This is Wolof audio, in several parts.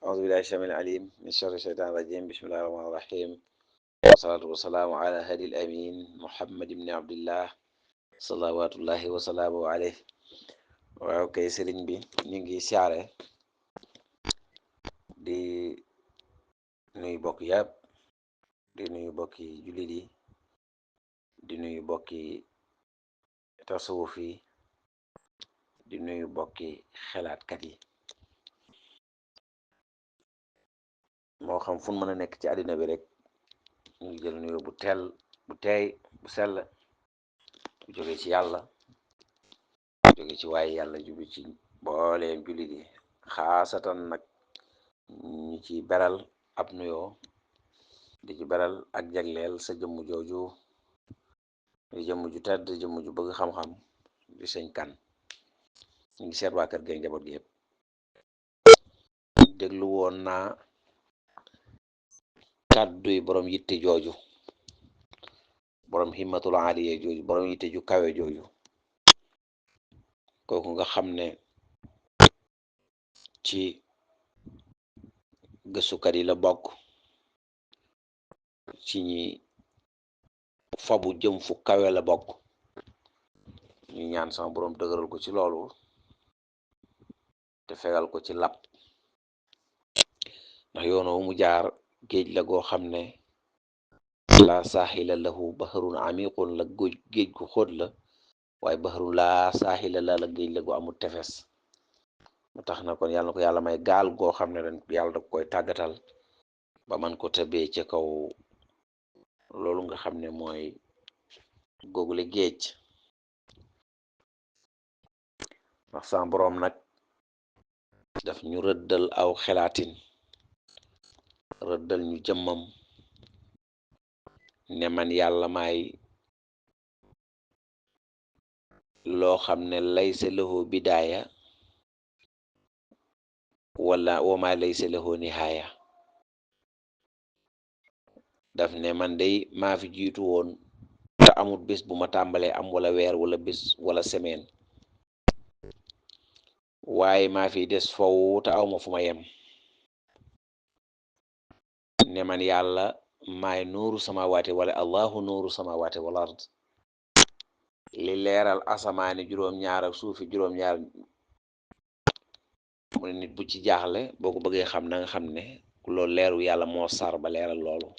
أعوذ بالله السميع العليم من شر الشيطان الرجيم بسم الله الرحمن الرحيم والصلاة والسلام على هادي الأمين محمد بن عبد الله صلوات الله وسلامه عليه waaw kay sëriñ bi ñu ngi siyaare di nuyu bokk yàpp di nuyu bokki jullit yi di nuyu bokki tasawuf yi di nuyu bokki xelaatkat yi moo xam fu mën a nekk ci àddina bi rek ñu ngi jël nuyu bu teel bu teey bu sell bu jóge ci yàlla jóge ci waaye yàlla jubi ci mbooleem jullit yi xaasatan nag ñi ci beral ab nuyoo di ci beral ak jagleel sa jëmm jooju di jëmm ju tedd jëmm ju bëgg xam-xam di sëñ kan ñu ngi seet waa kër gi njaboot gi yëpp déglu woon naa kàdduy borom yitte jooju borom himmatul aaliya jooju borom yitte ju kawe jooju kooku nga xam ne ci gëstukat yi la bokk ci ñi fabu jëm fu kawe la bokk ñu ñaan sama boroom dëgëral ko ci loolu te fegal ko ci lap ndax yoonu mu jaar géej la goo xam ne la saaxila lahu baharun amiqun la géej gu xóot la waaye baharun laa saaxila la géej la gu amul tefes mu tax na kon yàlla na ko yàlla may gaal goo xam ne ren yàlla da koy tàggatal ba man ko tëbee ca kaw loolu nga xam ne mooy googule géej ndax sama boroom nag daf ñu rëddal aw xelaatin rëddal ñu jëmmam ne man yàlla may loo xam ne laysa lahu bidaaya wala wama laysa lahu nihaaya daf ne man day maa fi jiitu woon te amul bés bu ma tàmbalee am wala weer wala bés wala semaine waaye maa fi des fow te awma fu ma yem ne man yàlla maay nuuru samawaati wala allahu nuuru samawaati wal ard li leeral asamaani juróom-ñaar ak suufi juróom-ñaar mu ne nit bu ci jaaxle boo ko bëggee xam na nga xam ne loolu leeru yàlla moo sar ba leeral loolu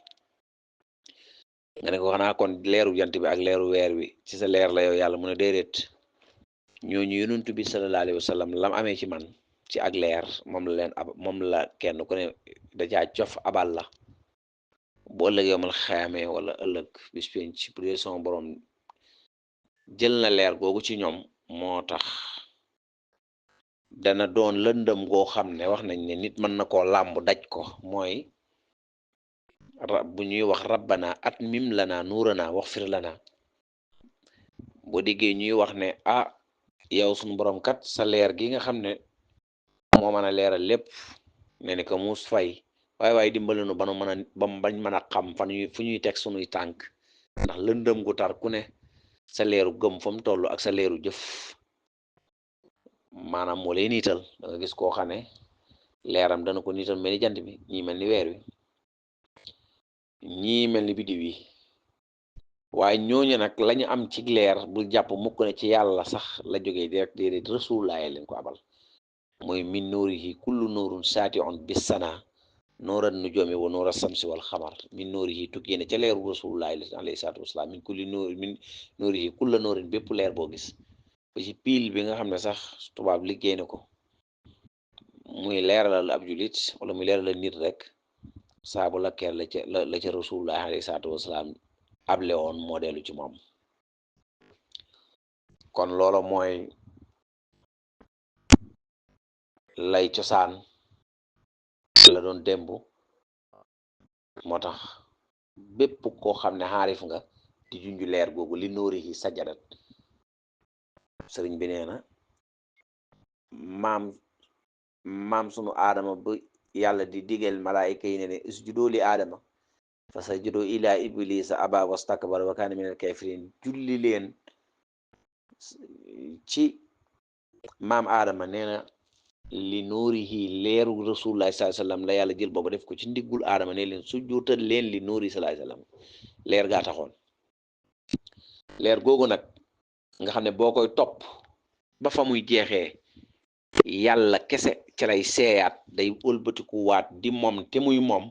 nga ne ko xanaa kon leeru jant bi ak leeru weer wi ci sa leer la yow yàlla mu ne déedéet ñooñu yonent bi sallallahu alayhi wa sallam lam amee ci man ci ak leer moom la leen ab moom la kenn ku ne dajaa cof abal la bu ëllëg yomal xaamee wala ëllëg bis penc bu dee sama borom jël na leer googu ci ñoom moo tax dana doon lëndëm goo xam ne wax nañ ne nit mën na koo làmb daj ko mooy bu ñuy wax rabbana at mim lana nuurana wax fir lana boo déggee ñuy wax ne ah yow suñu borom kat sa leer gi nga xam ne moo mën a leeral lépp ne ni ko muus fay waaye dimbali nu ba nu mën a bañ mën a xam fu ñuy teg sunuy tànk ndax lëndëm gu tar ku ne sa leeru gëm fa mu toll ak sa leeru jëf maanaam moo lay niital da nga gis koo xam ne leeram dana ko niital mel ni jant bi ñii mel ni weer wi ñii mel ni biddiw yi waaye ñooñu nag lañu am ci leer bul jàpp mukk ne ci yàlla sax la jógee direct déedéet rasulullah leen ko abal mooy min nuurihi kullu nuurun saatiun bis sana nooran nujoomi wa noora samsi wal xamar min nuurihi tukkee ne ca leeru rasulullah alayhi salaatu wasalaam min kulli nuurihi kulla noorin bépp leer boo gis ba ci piil bi nga xam ne sax tubaab liggéey na ko muy leeralal ab julit wala muy leeralal nit rek saabu la keer la ca rasulullah alayhi salaatu wasalaam able woon modelu ci moom kon loola mooy lay cosaan la doon démb moo tax bépp koo xam ne xaarif nga di junju leer googu li nóori yi sajadat sëriñ bi nee na maam sunu aadama bu yàlla di digal malaayika yi ne usjudu li aadama fa sajadu ila iblisa aba wastakbara wa kaana minal kafirin julli leen ci maam aadama nee na li nuurihi leeru rasulullah sallallahu alayhi wasallam la yàlla jël booba def ko ci ndiggul aadama ne leen sujjóotal leen li nuuri sallallahu alayhi wasallam leer gaa taxoon leer googu nag nga xam ne boo koy topp ba fa muy jeexee yàlla kese ca lay seeyaat day ëlbatiku waat di moom te muy moom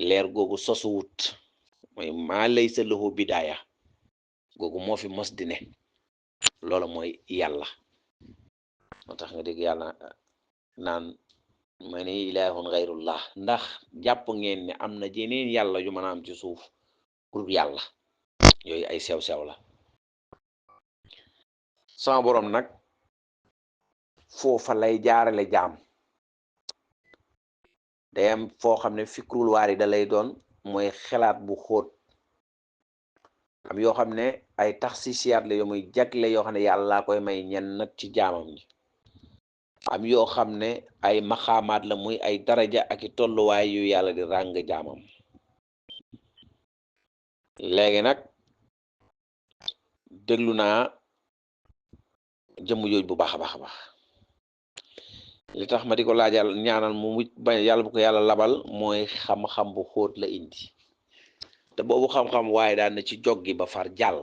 leer googu sosuwut mooy maa laysa lahu bidaaya googu moo fi mos di ne loola mooy yàlla moo tax nga dégg yàlla naan ma ni ilaahun gayrullah ndax jàpp ngeen ne am na jeneen yàlla yu mën a am ci suuf pour yàlla yooyu ay sew-sew la sama boroom nag foofa lay jaarale jaam day am foo xam ne fikrul waari da lay doon mooy xelaat bu xóot am yoo xam ne ay taxsisiyaat la yoo muy jagle yoo xam ne yàlla koy may ñenn nag ci jaamam ñi am yoo xam ne ay maxaamaat la muy ay daraja ak i tolluwaay yu yàlla di ràng jaamam léegi nag déglu naa jëmm jooj bu baax a baax a baax li tax ma di ko laajal ñaanal mu mucc bañ yàlla bu ko yàlla labal mooy xam-xam bu xóot la indi te boobu xam-xam waaye daan na ci joggi ba far jàll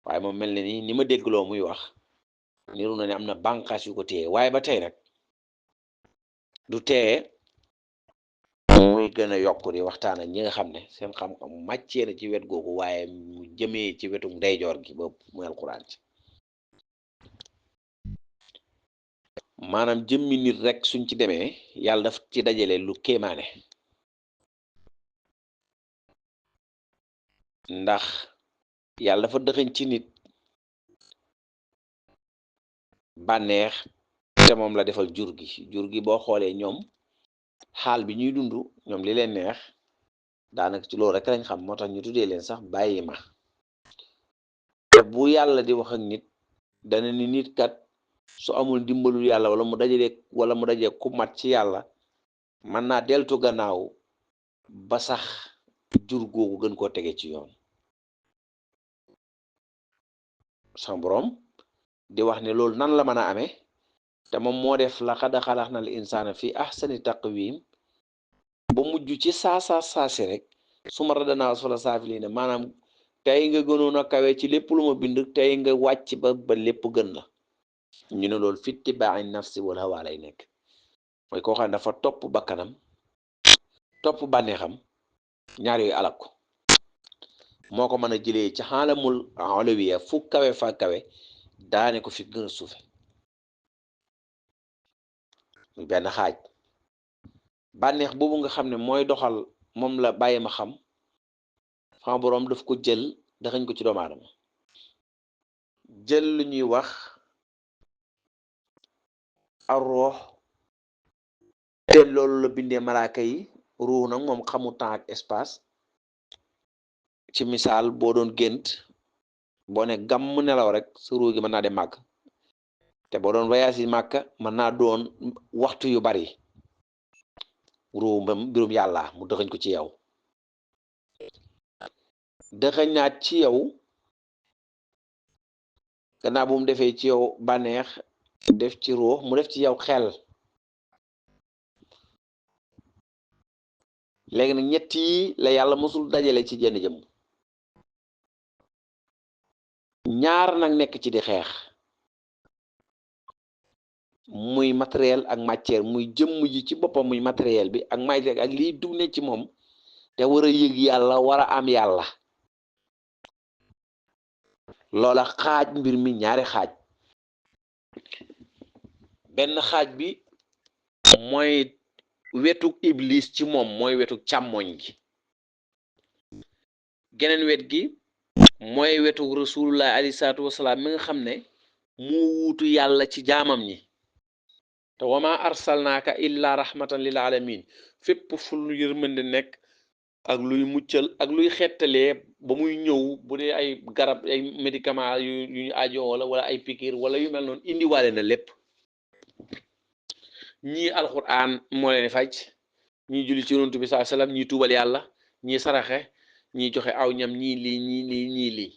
waaye moom mel ne ni ma déggloo muy wax niru na ne am na bànqaas yu ko téye waaye ba tey nag du tee muy gën a yokk di waxtaan ak ñi nga xam ne seen xam-xam màccee na ci wet googu waaye mu jëmee ci wetu ndeyjoor gi ba muy alxuraan ci maanaam jëmmi nit rek suñ ci demee yàlla daf ci dajale lu kéemaane ndax yàlla dafa dëxëñ ci nit bànneex te moom la defal jur gi boo xoolee ñoom xaal bi ñuy dund ñoom li leen neex daanaka ci loolu rek lañ xam moo tax ñu tuddee leen sax bàyyi ma te bu yàlla di wax ak nit dana ni nit kat su amul dimbalul yàlla wala mu dajee ku mat ci yàlla mën naa deltu gannaaw ba sax jur googu gën koo tege ci yoon sama boroom di wax ne loolu nan la mën a amee te moom moo def laqad xalaqnal insaana fi ahsani taqwiim ba mujj ci saasi rek suma radadnaahu asfala saafiliina maanaam tey nga gënoon a kawe ci lépp lu ma bind tey nga wàcc ba lépp gën la ñu ne loolu fitti baaxi nafsi wal hawa lay nekk mooy koo xam ne dafa topp bakkanam topp bànneexam ñaar yooyu alak ko moo ko mën a jëlee ci xaalamul olowiya fu kawe fa kawe daane ko fi gën a suufe muy benn xaaj bànneex boobu nga xam ne mooy doxal moom la bàyyi ma xam sama boroom daf ko jël daxañ ko ci doomu aadama jël lu ñuy wax arroox te loolu la bindee malaaka yi ruux nag moom xamu temps ak espace ci misaal boo doon gént boo ne gàmm nelaw rek sa ruux gi mën naa dem màkk te boo doon voyage yi màkk mën naa doon waxtu yu bari ruux mbam mbirum yàlla mu dëxañ ko ci yow dëxañ naat ci yow gannaaw bu mu defee ci yow bànneex def ci ruux mu def ci yow xel léegi nag ñett yi la yàlla mosul dajale ci jenn jëm ñaar nag nekk ci di xeex muy matériel ak matière muy jëmm ji ci boppam muy matériel bi ak matière ak liy dugg ci moom te war a yëg yàlla war a am yàlla loola xaaj mbir mi ñaari xaaj benn xaaj bi mooy wetuk iblis ci moom mooy wetuk càmmoñ gi geneen wet gi mooy wetuk rasulullah alayhi salaatu wasalaam mi nga xam ne mu wuutu yàlla ci jaamam ñi te wama arsalnaaka illa rahmatan lil alamin fépp fu lu yërmande nekk ak luy muccal ak luy xettalee ba muy ñëw bu dee ay garab ay médicament yu ñu ajo wala ay piqûre wala yu mel noonu indiwaale na lépp ñii alquran moo leen faj ñii julli ci yonent bi sallallahu alayhi wasallam ñii tuubal yàlla ñii saraxe ñii joxe aw ñam ñii lii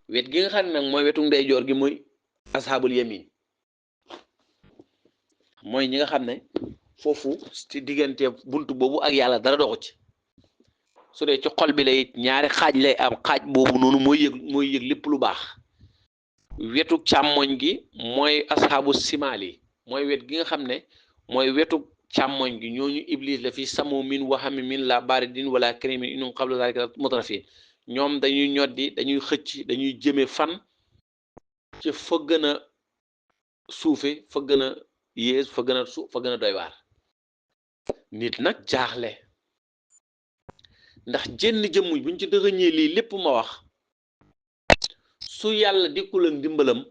wet gi nga xam ne nag mooy wetu ndeyjoor gi mooy ashabul yamin mooy ñi nga xam ne foofu ci diggante buntu boobu ak yàlla dara doxu ci su dee ci xol bi lay ñaari xaaj lay am xaaj boobu noonu mooy yëg lépp lu baax wetu càmmoñ gi mooy ashabu simaal yi mooy wet gi nga xam ne mooy wetu càmmoñ gi ñooñu iblis la fi samu min waxami min la baridin wala karimin inum qabla zalika mutrafin ñoom dañuy ñoddi dañuy xëcc dañuy jëme fan ci fa gën a suufe fa gën a yées fa gën a fa gën a doy waar nit nag jaaxle ndax jenn jëmm buñ ci dëxëñee lii lépp ma wax su yàlla dikkul ak ndimbalam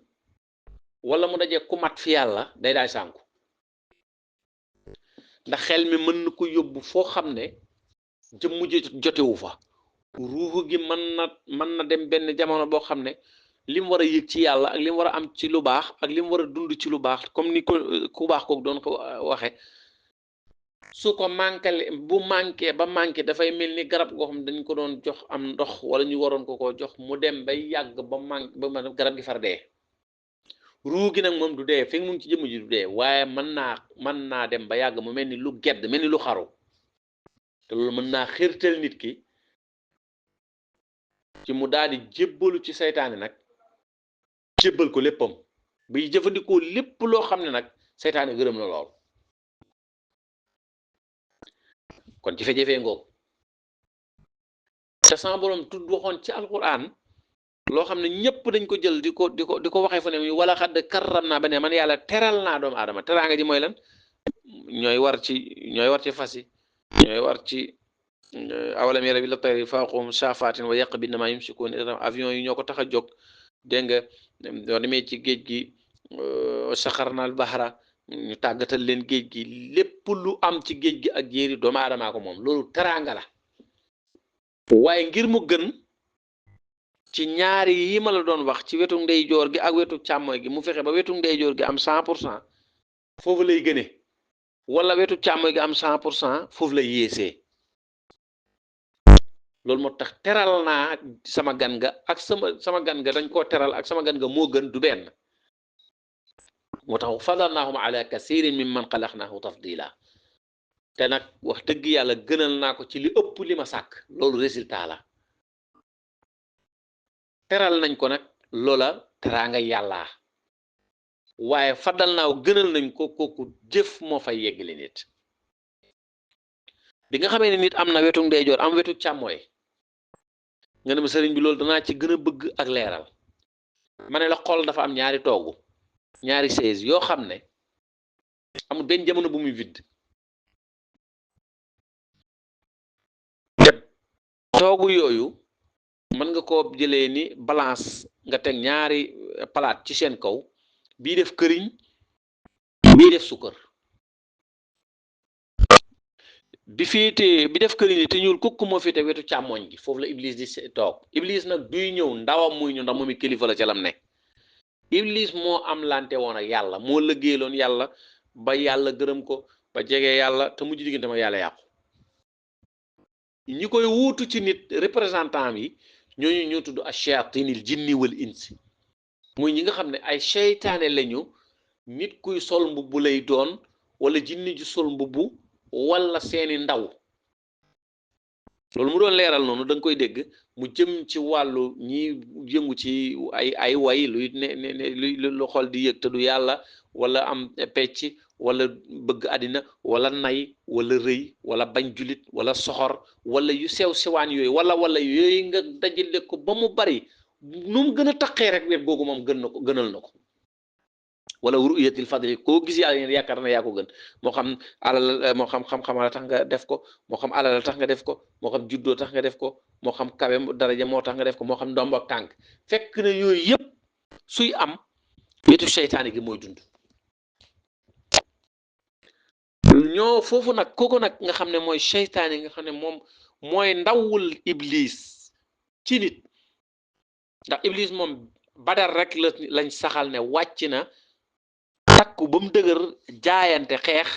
wala mu daje ku mat fi yàlla day daay sànku ndax xel mi mën na ko yóbbu foo xam ne jëmm ji jotewu fa ruuxu gi mën na dem benn jamono boo xam ne lim war a yëg ci yàlla ak lim war a am ci lu baax ak lim war a dund ci lu baax comme ni ko ku baax kooku doon ko waxe su ko bu manqué dafay mel ni garab goo xam ne dañ ko doon jox am ndox wala ñu waroon ko jox mu dem bay yàgg ba manqué garab gi far dee ruu gi nag moom du dee fekk mu ngi ci jëmm ji du dee waaye mën naa dem ba yàgg mu mel ni lu gedd mel ni lu xaru te loolu mën naa xirtal nit ki ci mu daal di jébbalu ci seytaane nag jébbal ko léppam bay jëfandikoo lépp loo xam ne nag seytaane gërëm na lool kon ci jafe-jafe ngoog te sama borom tudd waxoon ci alquran loo xam ne ñëpp dañ ko jël di ko waxee fu ne muy wala xadd karram naa ba ne man yàlla teral naa doomu aadama teraanga ji mooy lan ñooy war ci fas yi ñooy war ci awalam yara bi la tayri fawqahum saafatin wa yaqbidna maa yumsikuun avion yi ñoo ko tax a jóg dégg nga doo demee ci géej gi saxarnaal baxara ñu tàggatal leen géej gi lépp lu am ci géej gi ak jéeri doomu aadamaa ko moom loolu teraanga la waaye ngir mu gën ci ñaari yi ma la doon wax ci wetu ndeyjoor gi ak wetu càmmooy gi mu fexe ba wetu ndeyjoor gi am 100% foofu lay gëne wala wetu càmmooy gi am 100% foofu lay yéesee loolu moo tax teral naa sama gan ga ak sama gan ga dañ koo teral ak sama gan ga moo gën du benn moo tax fadalnaahum ala kasirin mimman xalaqnaahu tafdila te nag wax dëgg yàlla gënal naa ko ci li ëpp li ma sàkk loolu résultat la teral nañ ko nag loola teraanga yàlla waaye fadal naaw gënal nañ ko kooku jëf moo fay yeggale nit bi nga xamee ne nit am na wetu ndeyjoor am wetu càmmooy nga ne ma sëriñ bi loolu danaa ci gën a bëgg ak leeral ma ne la xol dafa am ñaari toogu ñaari chaise yoo xam ne amul benn jamono bu muy vide toogu yooyu mën nga koo jëlee ni balance nga teg ñaari palaat ci seen kaw bii def këriñ bii def sukkër bi def këriñ te ñuul kukk moo féete wetu càmmoñ gi foofu la iblis di toog iblis nag duy ñëw ndawam muy ñu ndax moom it kilifa la ca lam ne iblis moo am lante woon ak yàlla moo lëggéeloon yàlla ba yàlla gërëm ko ba jege yàlla te mujj diggante ma yàlla yàqu ñi koy wuutu ci nit représentant yi ñooñu ñoo tudd ash-shayatinil jinni wal insi muy ñi nga xam ne ay seytaane lañu nit kuy sol mbubbu lay doon wala jinni ju sol mbubbu wala seeni ndaw loolu mu doon leeral noonu da nga koy dégg mu jëm ci wàllu ñi yëngu ci ay way luy lu xol di yëg te du yàlla wala am pecc wala bëgg àddina wala nay wala rëy wala bañ julit wala soxor wala yu sew sewaan yooyu wala yooyu nga dajale ko ba mu bari nu mu gën a taqee rek wet googu moom gënal na ko wala ru'yatil fadli koo gis yàlla yaakaar na yaa ko gën moo xam alal moo xam xam-xam la tax nga def ko moo xam alal la tax nga def ko moo xam juddoo tax nga def ko moo xam kawe daraja moo tax nga def ko moo xam ndomb ak tànk fekk na yooyu yëpp suy am wetu seytaane gi mooy dund ñoo foofu nag kooku nag nga xam ne mooy seytaane nga xam ne moom mooy ndawul iblis ci nit ndax iblis moom badar rek lañ saxal ne wàcc na takku ba mu dëgër jaayante xeex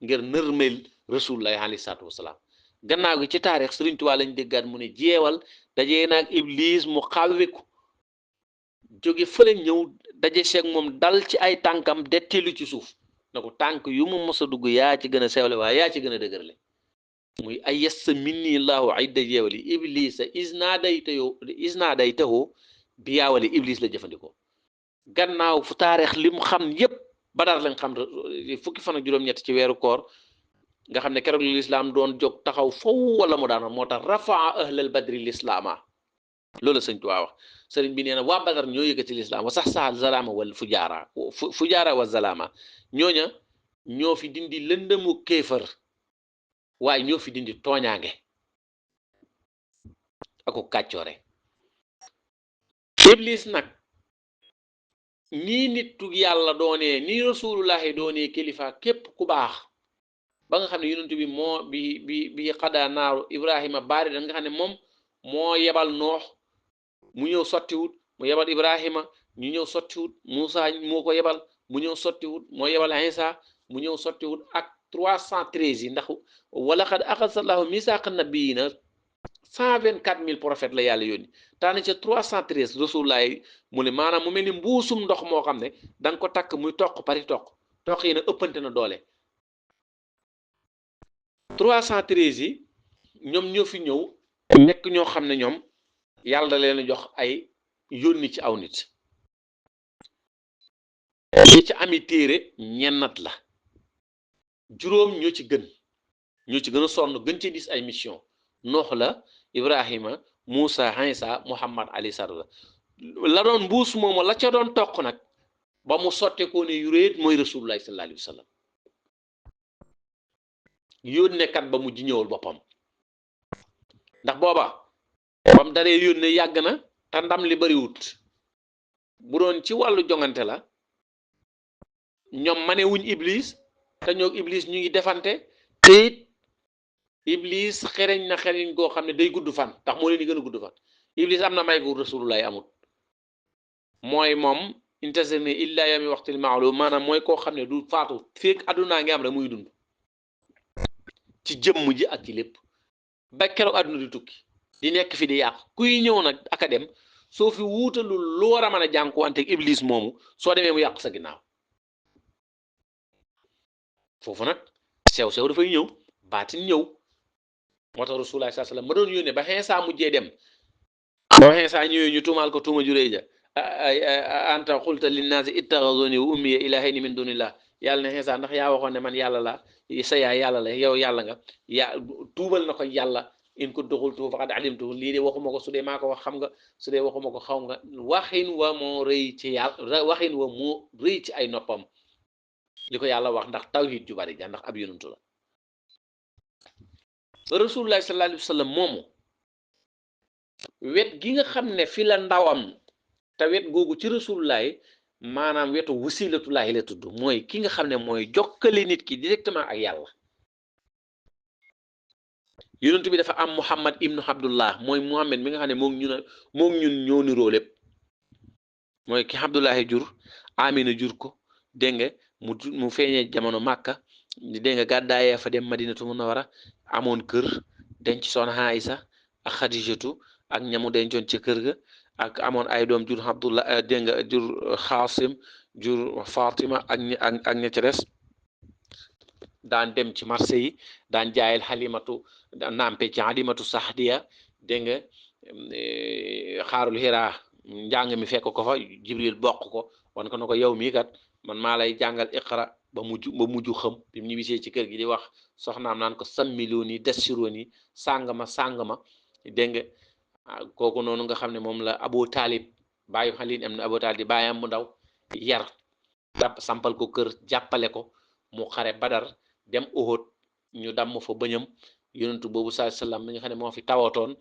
ngir nërmel rasulullah alayhi salaatu wasalaam gannaaw gi ci taarix Sëriñ Tuubaa lañ déggaat mu ne jeewal dajee naag iblis mu xawwiku jóge fële ñëw daje seeg moom dal ci ay tànkam detteelu ci suuf na ko tànk yu mu mos a dugg yaa ci gën a sewle waaye yaa ci gën a dëgërle muy ay yassa minni llahu idda jeewali iblisa isnaadaytahu bi yaawali iblis la jëfandikoo gannaaw fu taarix lim xam yépp Badar lañ xam fukki fan ak juróom-ñett ci weeru koor nga xam ne keroog lislaam doon jóg taxaw fow wala mu daana moo tax rafaa ahlal badri lislaama loolu sëñ Tuubaa wax sëriñ bi nee na waa Badar ñoo yëkkati lislaam wa sax saxal zalaama wal fujaara wa zalaama ñooña ñoo fi dindi lëndëmu kéefër waaye ñoo fi dindi tooñaange ako kàccoore iblis nag nii nittu yàlla doonee nii rasulullahi doonee kilifa képp ku baax ba nga xam ne yonent bi moo bi xadaa naaru ibrahima baari da nga xam ne moom moo yebal noox mu ñëw sottiwut mu yebal ibrahima ñu ñëw sottiwut Moussa moo ko yebal mu ñëw sottiwut moo yebal Isa mu ñëw sottiwut ak 313 yi ndax wala xad axasallahu misaaqa nabiyina 124 000 prophètes la yàlla yónni taana ca 313 rasulullahi mu ne maanaam mu mel ni mbuusum ndox moo xam ne danga ko takk muy toq pari toq yi na ëppante na doole 313 yi ñoom ñoo fi ñëw nekk ñoo xam ne ñoom yàlla da leen jox ay yónni ci aw nit ñi ci ami téere ñennat la juróom ñoo ci gën a sonn gën ci dis ay mission noox la ibrahima Moussa Isa Muhammad alayhi salaatu la doon mbuus moomu la ca doon toq nag ba mu sotte ko ne yuréet mooy rasulullahi sallallahu alayhi wa sallam yónnekat ba mu ji ñëwul boppam ndax booba bam daree yónne yàgg na te ndam li bariwut bu doon ci wàllu jongante la ñoom mane wuñ iblis te ñoo iblis ñu ngi defante te it iblis xereñ na xereñ goo xam ne day gudd fan ndax moo leen di gën a gudd fan iblis am na may gu rasulullahi amut mooy moom intasirni illa yami waxtil maalum maanaam mooy koo xam ne du faatu feek àddunaa ngi am rek muy dund ci jëmm ji ak ci lépp ba keroog àdduna di tukki di nekk fi di yàq kuy ñëw nag aka dem soo fi wuutalul lu war a mën a jànkuwante ak iblis moomu soo demee mu yàq sa ginnaaw foofu nag sew dafay ñëw baatin ñëw moo tax rasulullah sallallahu alayhi wasallam ma doon yónnee ba Iisaa mujjee dem ba Iisaa ñëwee ñu tuumaal ko tuuma ju rëy ja anta qulta linnaasi ittaxazuni wa ummiya ilaahayni min dunillah yàlla ne Iisaa ndax yaa waxoon ne man yàlla la sa yaay yàlla la yow yàlla nga yaa tuubal na ko yàlla in kuntu qultuhu faqad alimtuhu lii de waxuma ko su dee maa ko wax xam nga su dee waxuma ko xaw nga waxin wa moo rëy ci yàlla waxin wa moo rëy ci ay noppam li ko yàlla wax ndax tawhid ju bari ja ndax ab yonantu la rasulullah sallallahu alayhi wa sallam moomu wet gi nga xam ne fi la ndawam te wet googu ci rasulullahi maanaam wetu wasilatullahi la tudd mooy ki nga xam ne mooy jokkale nit ki directement ak yàlla yonent bi dafa am Muhammad ibnu Abdullah mooy Muhammad mi nga xam ne moom ñun ñoo niroo lépp mooy ki Abdullahi jur Amina jur ko dégg nga mu feeñee jamono Màkka dégg nga gàddaayee fa dem Madinatu Munawwara amoon kër denc soxna Aysa ak Xadijatu ak ñamu dencoon ci kër ga ak amoon ay doom jur Abdullah dégg nga jur Xaasim jur Fatima ak ña ca des daan dem ci marché yi daan jaayal Xalimatu nampe ci Xalimatu Saxdiya dégg nga xaarul Hira njàng mi fekk ko fa Jibril bokk ko wan ko na ko yow mii kat man maa lay jàngal iqra ba mujj xam bi mu ñibbisee ci kër gi di wax soxnaam naan ko sammilooni dessirooni sàng ma dégg nga kooku noonu nga xam ne moom la Abu Talib bàyyi xalin am na Abu Talib di bàyyam bu ndaw yar sampal ko kër jàppale ko mu xare Badar dem Uhud ñu damm fa bëñam yonentu boobu sallallahu alayhi wasallam mi nga xam ne moo fi tawatoon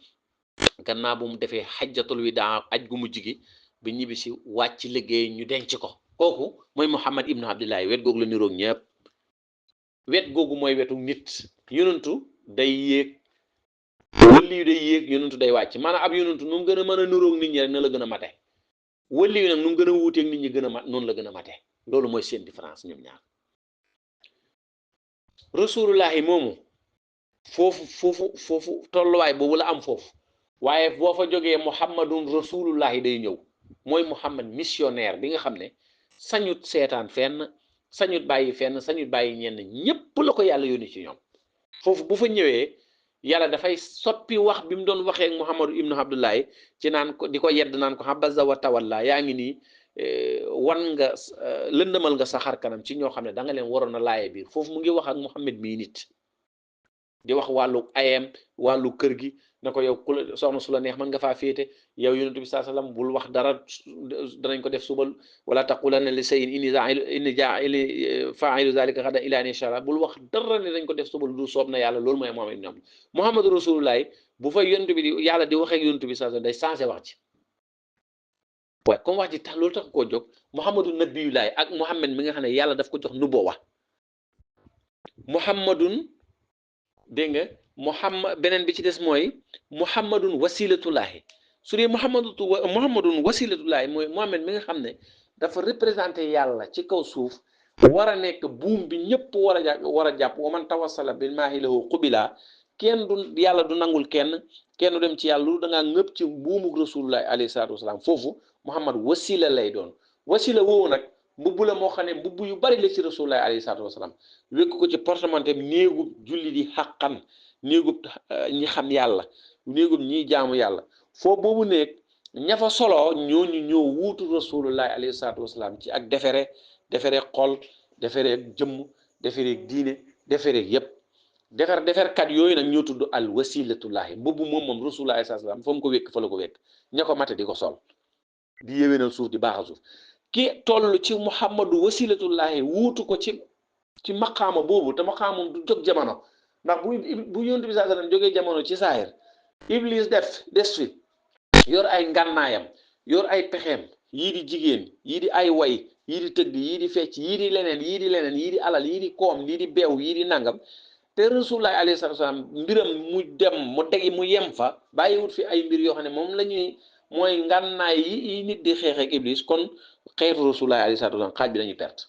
gannaaw bu mu defee xajjatul widaa aj gu mujj gi bi ñibbisi wàcc liggéey ñu denc ko kooku mooy Muhammad ibnu Abdullahi wet googu la niroog ñëpp wet googu mooy wetu nit yonentu day yéeg wëlli yu day yéeg yonentu day wàcc maanaam ab yonentu nu mu gën a mën a niroog nit ñi rek na la gën a mate wëlli yu nag nu mu gën a wuuteeg nit ñi gën a mat noonu la gën a mate loolu mooy seen différence ñoom ñaar rasulullahi moomu foofu tolluwaay boobu la am foofu waaye boo fa jógee Muhammadun rasulullahi day ñëw mooy Muhammad missionnaire bi nga xam ne sañut seetaan fenn sañut bàyyi fenn sañut bàyyi ñenn ñépp la ko yàlla yónni ci ñoom foofu bu fa ñëwee yàlla dafay soppi wax bi mu doon waxee ak Muhammadu ibnu Abdullahi ci naan ko di ko yedd naan ko habaza wa tawalla yaa ngi nii wan nga lëndëmal nga sa xar kanam ci ñoo xam ne da nga leen waroon a laaye biir foofu mu ngi wax ak Muhammad mii nit di wax wàllu ayam wàllu kër gi na ko yow ku la soxna su la neex mën nga faa féete yow yonent bi saa sallam bul wax dara danañ ko def subal wala taqulanna li shay'in inni faa'ilu zalika ghadan illa an yasha Allah bul wax dara ne dañ ko def subal du soob na yàlla loolu mooy Muhammad ibn Abdullah Muhammadu Rasulullahi bu fa yonent bi di yàlla di waxee ak yonent bi saa sallam day changé wax ci waaye comme wax ji tax loolu tax koo jóg Muhammadu nabiyullahi ak Muhammad mi nga xam ne yàlla daf ko jox nubuwa Muhammadun dégg nga Muhammad beneen bi ci des mooy Muhammadun wasilatullahi su dee Muhammadun wasilatullahi mooy Muhammad mi nga xam ne dafa représenté yàlla ci kaw suuf war a nekk buum bi ñëpp war a jàpp wa man tawassala bil maahi lahu qubila kenn du yàlla du nangul kenn du dem ci yàlla lu da ngaa ngëpp ci buumug rasulullahi alayhi salaatu wasalaam foofu Muhammad wasila lay doon wasila woowu nag mbubb la moo xam ne mbubb yu bari la ci rasulullahi alayhi salaatu wasalaam wékk ko ci portemanteem néegub julli di xàqan néegub ñi xam yàlla néegub ñiy jaamu yàlla foo boobu néeg ña fa solo ñooñu ñoo wuutu rasulullahi alayhi salaatu wasalaam ci ak defere xol defere jëmm defere diine defere yépp deferkat yooyu nag ñoo tudd al wasilatullahi boobu moom rasulullahi alayhi salaatu wasalaam fa mu ko wékk fa la ko wékk ña ko mate di ko sol di yéwénal suuf di baaxal suuf ki toll ci Muhammadu wasilatullahi wuutu ko ci maqaama boobu te maqaamam du jóg jamono ndax bu yonent bi sallallahu alayhi wasallam jógee jamono ci saahir iblis des fi yor ay ngànnaayam yor ay pexeem yii di jigéen yii di ay way yii di tëgg yii di fecc yii di leneen yii di alal yii di koom yii di beew yii di nangam te rasulullahi alayhi salaam mbiram mu yem fa bàyyiwut fi ay mbir yoo xam ne moom la ñuy mooy ngànnaay yi nit di xeex ak iblis kon xeetu rasulullahi alayhi salaam xaaj bi dañuy perte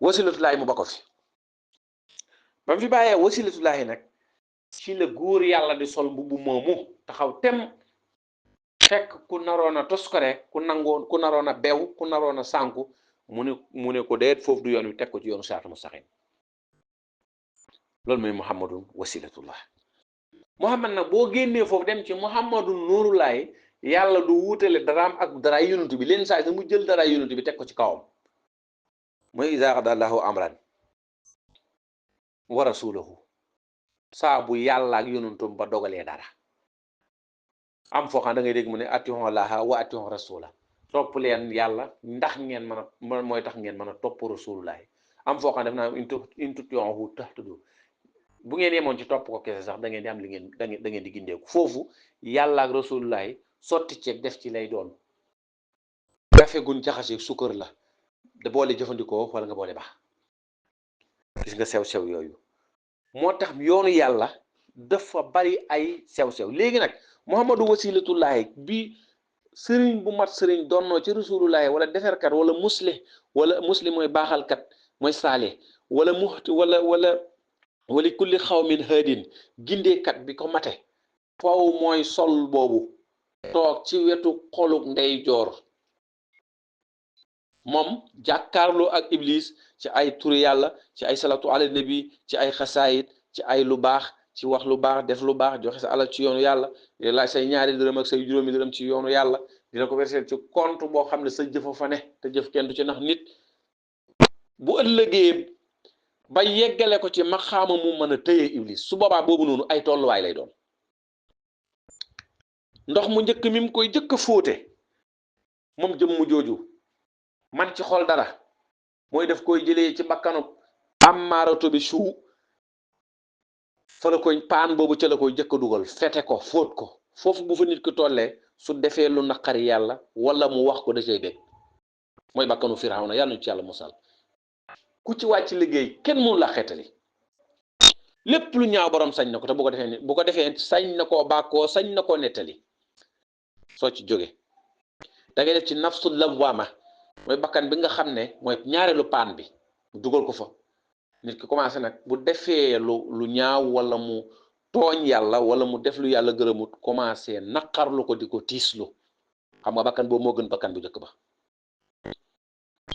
wasilatullahi mu ba ko fi ba mu fi bàyyee wasilatullahi nag ci la góor yàlla di sol mbubu moomu taxaw tem fekk ku naroon a toskore ku naroon a bew ku naroon a sànku mu ne ko deet foofu du yoon wi teg ko ci yoonu siraatal mustaqim loolu mooy Muhammadun wasilatullah Muhammad nag boo génnee foofu dem ci Muhammadun nuurullahi yàlla du wuutale daraam ak daraay yonent bi leen saa yi mu jël daraay yonent bi teg ko ci kawam mooy izaa qadaa Allahu amran wa rasulahu saa bu yàlla ak yonentum ba dogalee dara am foo xam da ngay dégg mu ne atii'u Llaaha wa atii'u rasula topp leen yàlla ndax ngeen mën a mooy tax ngeen mën a topp rasulullahi am foo xam def naa in tutii'uhu tahtadu bu ngeen yemoon ci topp ko kese sax da ngeen di am li ngeen da ngeen di gindeeku foofu yàlla ak rasulullahi sotti ceeg def ci lay doon kafe gun jaxase sukkër la da boole jëfandikoo wala nga boole baax gis nga sew-sew yooyu moo tax yoonu yàlla dafa bari ay sew-sew léegi nag Muhammadu wasilatullahi bi sëriñ bu mat sëriñ donnoo ci rasulullahi wala deferkat wala muslim mooy baaxalkat mooy saale wala muxti wala kulli xawmin haadin gindeekat bi ko mate faw mooy sol boobu toog ci wetu xoluk ndeyjoor moom jàkkaarloo ak iblis ci ay turi yàlla ci ay salatu ala nabi ci ay xasaayit ci ay lu baax ci wax lu baax def lu baax joxe sa alal ci yoonu yàlla laaj say ñaari dërëm ak say juróomi dërëm ci yoonu yàlla dina ko verser ci compte boo xam ne sa jëfa fa ne te jëf kenn du ci nax nit bu ëllëgee ba yeggale ko ci maxaama mu mën a tëye iblis su boobaa boobu noonu ay tolluwaay lay doon ndox mu njëkk mi mu koy jëkk a fóote moom jëm mu jooju man ci xol dara mooy daf koy jëlee ci bakkanu am maarato bi suu fa la koy paan boobu ca la koy jëkk a dugal fete ko fóot ko foofu bu fa nit ki tollee su defee lu naqari yàlla wala mu wax ko da cay dégg mooy bakkanu Firawna yàlla ñu ci yàlla musal ku ci wàcc liggéey kenn mënu la xeetali lépp lu ñaaw borom sañ na ko te bu ko defee sañ na koo bàkkoo sañ na koo nettali soo ci jóge da ngay def ci nafsul lawwaama mooy bakkan bi nga xam ne mooy ñaareelu paan bi dugal ko fa nit ki commencé nag bu defee lu ñaaw wala mu tooñ yàlla wala mu def lu yàlla gërëmut commencé naqarlu ko di ko tiislu xam nga bakkan boobu moo gën bakkan bu njëkk ba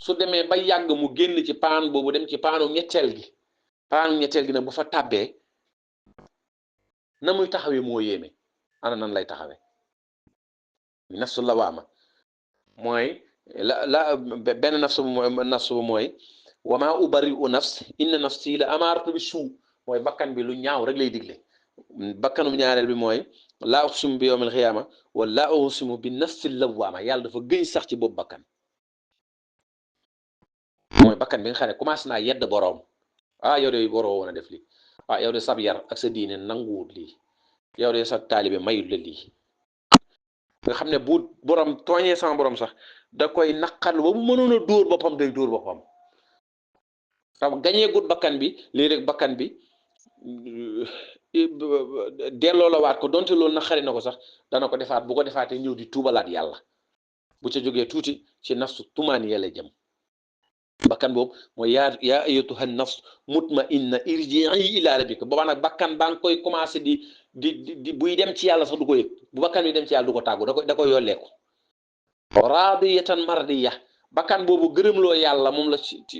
su demee ba yàgg mu génn ci paan boobu dem ci paanu ñetteel gi nag bu fa tàbbee na muy taxawee moo yéeme ana nan lay taxawee nafsu lawaama mooy la benn nafsu bu mooy wa maa ubari'u nafs inna nafsi la amaaratu bi suu mooy bakkan bi lu ñaaw rek lay digle bakkanum ñaareel bi mooy laa uqsimu bi yawmil xiyaama wala laa uqsimu bi nafsi lawaama yàlla dafa gëñ sax ci boobu bakkan mooy bakkan bi nga xam ne commencé naa yedd boroom yow de waroo woon a def lii yow de sab yar ak sa diine nanguwut lii yow de sa taalibe mayut la lii nga xam ne bu borom tooñee sama borom sax da koy naqar ba mu mënoon a dóor boppam day dóor boppam xam gañee gut bakkan bi lii rek bakkan bi delloo la waat ko donte loolu naqari na ko sax dana ko defaat bu ko defaatee ñëw di tuubalaat yàlla bu ca jógee tuuti ci nafsu tumaaniya la jëm bakkan boobu mooy yaa ayyatuha nafs mutmainna irji'i ila rabbika boobaa nag bakkan baa ngi koy commencé di buy dem ci yàlla sax du ko yëg bu bakkan bi dem ci yàlla du ko tàggu da ko yolleeku raadiyatan mardiya bakkan boobu gërëmloo yàlla moom la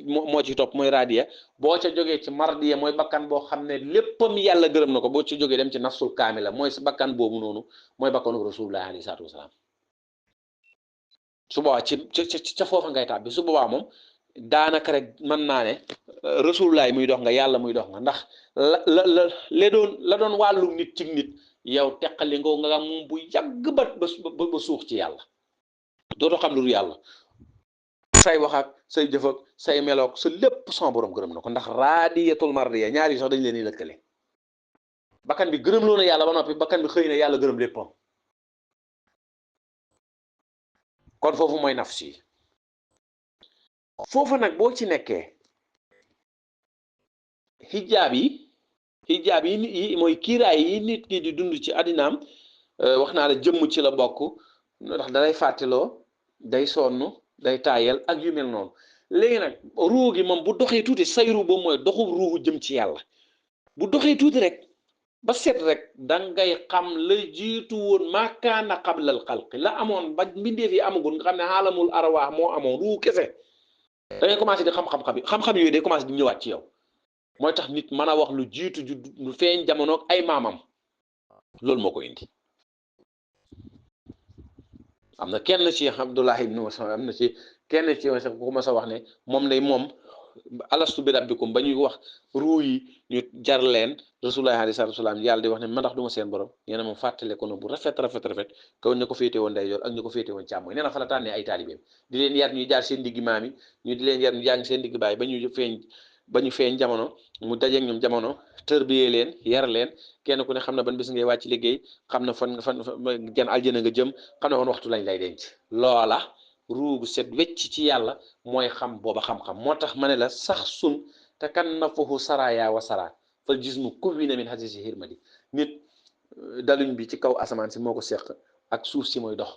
moo ci topp mooy raadiya boo ca jógee ci mardiya mooy bakkan boo xam ne léppam yàlla gërëm na ko boo ci jógee dem ci nafsul kaamila mooy sa bakkan boobu noonu mooy bakkanu rasulullah alayhi salaatu wasalaam su boobaa ca foofa ngay tàbbi su boobaa moom daanaka rek mën naa ne rasulullaay muy dox nga yàlla muy dox nga ndax la doon wàllu nit ci nit yow teqali nga moom bu yàgg ba suux ci yàlla dootoo xam lu dul yàlla say wax ak say jëf ak say meloog sa lépp son borom gërëm na ko ndax raadiyatul mardiya ñaari sax dañ leen di lëkkale bakkan bi gërëm loo na yàlla ba noppi bakkan bi xëy na yàlla gërëm léppam kon foofu mooy nafsi foofu nag boo ci nekkee xijaab yi mooy kiiraay yi nit ki di dund ci àddinaam wax naa la jëmm ci la bokk ndax dalay fàtteloo day sonn day taayal ak yu mel noonu léegi nag ruu gi moom bu doxee tuuti sayru boobu mooy doxu ruuxu jëm ci yàlla bu doxee tuuti rek ba set rek dangay xam la jiitu woon maakaana qablal xalqi la amoon ba mbindeef yi amagul nga xam ne xaalamul arwaax moo amoon ruu kese da ngay commencé di xam-xam yooyu day commencé di ñëwaat ci yow mooy tax nit mën a wax lu jiitu ju lu feeñ jamono ay maamam loolu moo ko indi am na kenn ci Abdullah ibn Mas'ud am na ci kenn ci ku ma sa wax ne moom lay moom alastu bi rabbikum ba ñuy wax ruu yi ñu jar leen rasulullah alayhi salaatu wasalaam yàlla di wax ne man ndax du ma seen borom nee na moom fàttale ko noonu bu rafet kaw ñu ko féete woon ndeyjoor ak ñu ko féete woon càmmooñ nee na fa la tànnee ay taalibeem di leen yar ñuy jaar seen digg maam yi ñu di leen yar ñu jàng seen digg baay ba ñu feeñ jamono mu dajeeg ñoom jamono tërbiyee leen yar leen kenn ku ne xam na ban bis ngay wàcc liggéey xam na fan jan aljana nga jëm xam na woon waxtu lañ lay denc loola ruugu set wecc ci yàlla mooy xam booba xam-xam moo tax ma ne la sax sun te kan na foofu saraya wa sara fal jismu kuwina min hasisi hirmadi nit daluñ bi ci kaw asamaan si moo ko seq ak suuf si mooy dox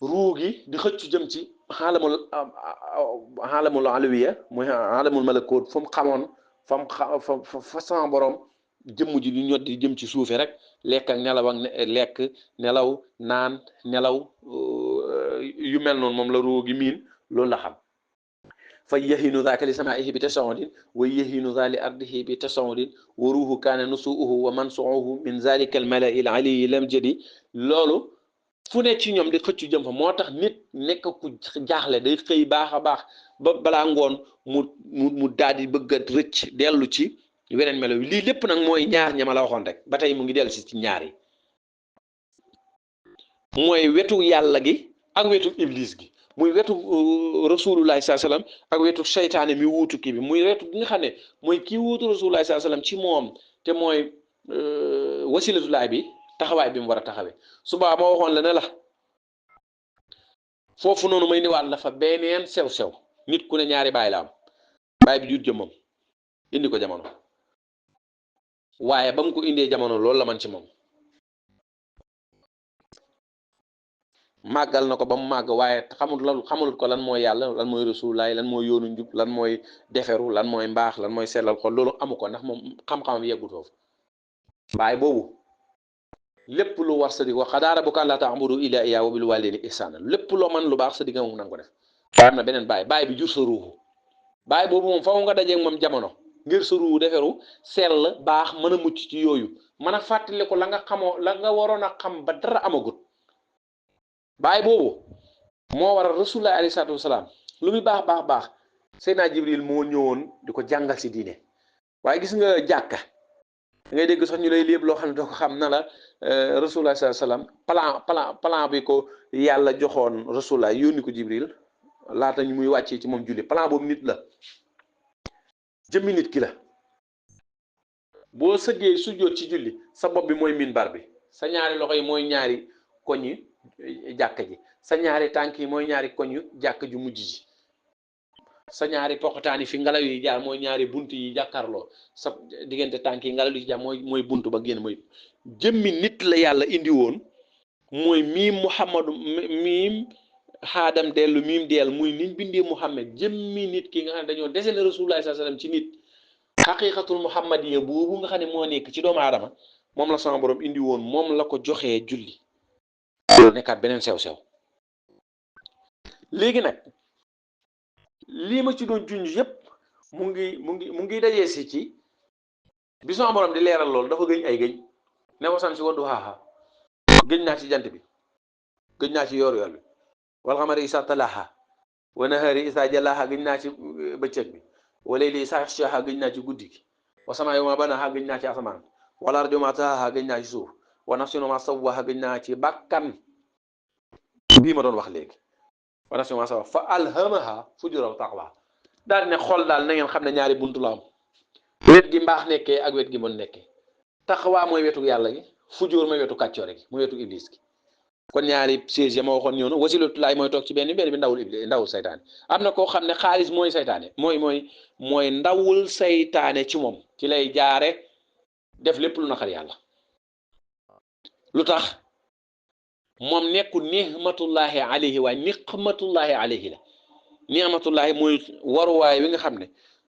ruu gi di xëccu jëm ci xaalamul alawiya mooy xaalamul malakoot fa mu xamoon fa sama borom jëmm ji di ñot di jëm ci suufe rek lekk ak nelaw ak lekk nelaw naan nelaw yu mel noonu moom la ruu gi miin loolu la xam fa yahinu zaaka li samaihi bi tasaudin wa yahinu za li ardihi bi tasaudin wa ruuhu kaana nusuuhu wa mansuuhu min zalika al malai al aliyi lam jadi loolu fu ne ci ñoom di xëccu jëm fa moo tax nit nekk ku jaaxle day xëy baax a baax ba balaa ngoon mu daal di bëgg a rëcc dellu ci weneen melo yi lii lépp nag mooy ñaar ñama la waxoon rek ba tey mu ngi dellu si ci ñaar yi mooy wetu yàlla gi ak wetu iblis gi muy wetu rasulullahi saa sallam ak wetu seytaane mi wuutu kii bi muy wetu bi nga xam ne mooy kii wuutu rasulullahi saa sallam ci moom te mooy wasilatulaay bi taxawaay bi mu war a taxawee subaa ma waxoon la ne la foofu noonu may niwaat la fa beneen sew-sew nit ku ne ñaari baay la am baay bi jur jëmmam indi ko jamono waaye ba mu ko indee jamono loolu la man ci moom màggal na ko ba mu màgg waaye xamul ko lan mooy yàlla lan mooy rasulullaay lan mooy yoonu njub lan mooy deferu lan mooy mbaax lan mooy sellal ko loolu amu ko ndax moom xam-xamam yeggut foofu baay boobu lépp lu war sa digg wa qadaa rabbuka allaa ta'budu illaa iyyaahu wa bil waalidayni ihsaana lépp loo mën lu baax sa digg moom na nga ko def. waaye am na beneen baay bi jur sa ruuxu baay boobu moom faw nga dajeeg moom jamono ngir sa ruuxu deferu sell baax mën a mucc ci yooyu mën a fàttali ko la nga xamoo la nga waroon a xam ba dara amagut. baay boobu moo waral rasulullah alayhi salaatu wasalaam lu muy baax Seydina Jibril moo ñëwoon di ko jàngal si diine waaye gis nga jàkka ngay dégg sax ñu lay léeb loo xam ne doo ko xam na la rasulullah sallallahu alayhi wasallam plan bi ko yàlla joxoon rasulullah yónni ko Jibril laata ñu muy wàccee ci moom julli plan boobu nit la jëmmi nit ki la boo sëggee sujjóot ci julli sa bopp bi mooy minbar bi sa ñaari loxo yi mooy ñaari koñi jàkka ji sa ñaari tànk yi mooy ñaari koñu jàkka ju mujj ji sa ñaari poqataani fi ngelaw yi jaar mooy ñaari bunt yi jàkkaarloo sa diggante tànk yi ngelaw yi jaar mooy bunt ba génn mooy jëmmi nit la yàlla indi woon mooy miim Muhammadu miim xaadam dellu miim deel muy niñ bindee Muhammad jëmmi nit ki nga xam ne dañoo desene Rasulullah sallallahu alayhi wasallam ci nit xaqiqatul muhammadiya boobu nga xam ne moo nekk ci doomu aadama moom la sama borom indi woon moom la ko joxee julli loolu nekkaat beneen sew-sew léegi nag lii ma ci doon junj yëpp mu ngi dajee si ci bi sama borom di leeral loolu dafa gëñ ay gëñ ne wasan si waddu xaaxa gëñ naa ci jant bi gëñ naa ci yoor yoor bi wal xamari isa talaaxa wa nahari isa jalaaxa gëñ naa ci bëccëg bi wa layli isa yaxshaha gëñ naa ci guddi gi wa samaa'i ma banaaha gëñ naa ci asamaan wal ardi ma tahaaha gëñ naa ci suuf wa nafsin ma sawwaaha gëñ naa ci bakkan bii ma doon wax léegi wa nafsin ma sawwaaha fa alhamaha fujuraha wa taqwaha daal ne xol daal na ngeen xam ne ñaari buntu la am wet gi mbaax nekkee ak wet gi mën nekkee taqwa mooy wetu yàlla gi fujur mooy wetu kàccoore gi mooy wetu iblis gi kon ñaari siège ya ma waxoon ñëw na wasilatullaay mooy toog ci benn bi ndawul iblis ndawul saytaane am na koo xam ne xaalis mooy saytaane mooy ndawul saytaane ci moom ci lay jaare def lépp lu naqar yàlla lu tax moom nekkul nihmatullahi alayhi waaye niqmatullahi alayhi la nihmatullahi mooy waruwaay wi nga xam ne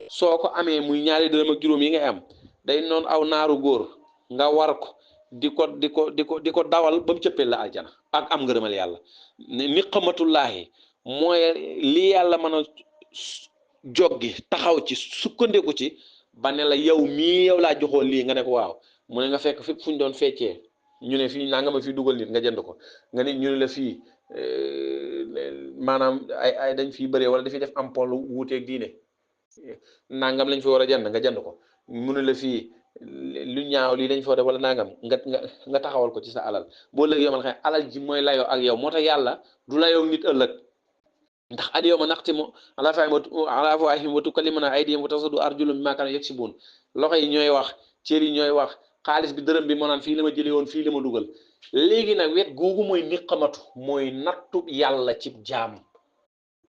soo ko amee muy ñaari dërëm ak juróom yi ngay am day noon aw naaru góor nga war ko di ko dawal ba mu cëppeel la aljana ak am ngërëmal yàlla niqmatullahi mooy li yàlla mën a joggi taxaw ci sukkandiku ci ba ne la yow mii yow laa joxoon lii nga ne ko waaw mu ne nga fekk fépp fu ñu doon feccee ñu ne fii nanga ma fii dugal nit nga jënd ko nga nit ñu ne la fii maanaam ay dañ fii bëree wala dafay def ampoule wuuteeg diine nangam lañ fi war a jënd nga jënd ko mu ne la fii lu ñaaw lii dañ fi war a def wala nangam nga taxawal ko ci sa alal boo léegi yomal xam alal ji mooy layoo ak yow moo tax yàlla du layoo nit ëllëg ndax al yawma naxtimu ala afwaahihim wa tukallimunaa aydihim wa tashhadu arjuluhum bimaa kaanuu yaksibuun loxo yi ñooy wax cër yi ñooy wax xaalis bi dërëm bi moo naan fii la ma jëlee woon fii la ma dugal léegi nag wet googu mooy niqamatu mooy nattu yàlla ci jaam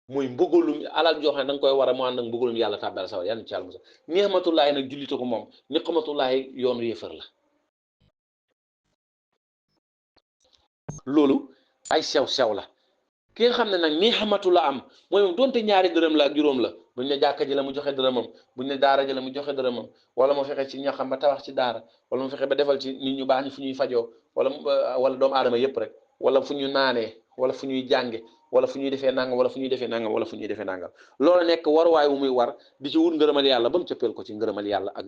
mooy mbëggalum alal joo xam ne da nga koy war a mu ànd ak mbëggalum yàlla tàbbal saw yàlla ci yàlla musa niqmatullaahi nag jullite ko moom niqmatullaahi yoonu yéefar la loolu ay sew-sew la ki nga xam ne nag ni'matu la am mooy moom doonte ñaari dërëm la ak juróom la buñ ne jàkka ji la mu joxe dërëmam buñ ne daara ji la mu joxe dërëmam wala mu fexe ci ñaxam ba tabax ci daara wala mu fexe ba defal ci nit ñu baax ñi fu ñuy fajoo wala doomu aadama yëpp rek wala fu ñu naanee wala fu ñuy jànge wala fu ñuy defee nangam wala fu ñuy defee nangam wala fu ñuy defee nangam loolu nekk waruwaay wu muy war di ci wut ngërëmal yàlla ba mu cëppeel ko ci ngërëmal yàlla ak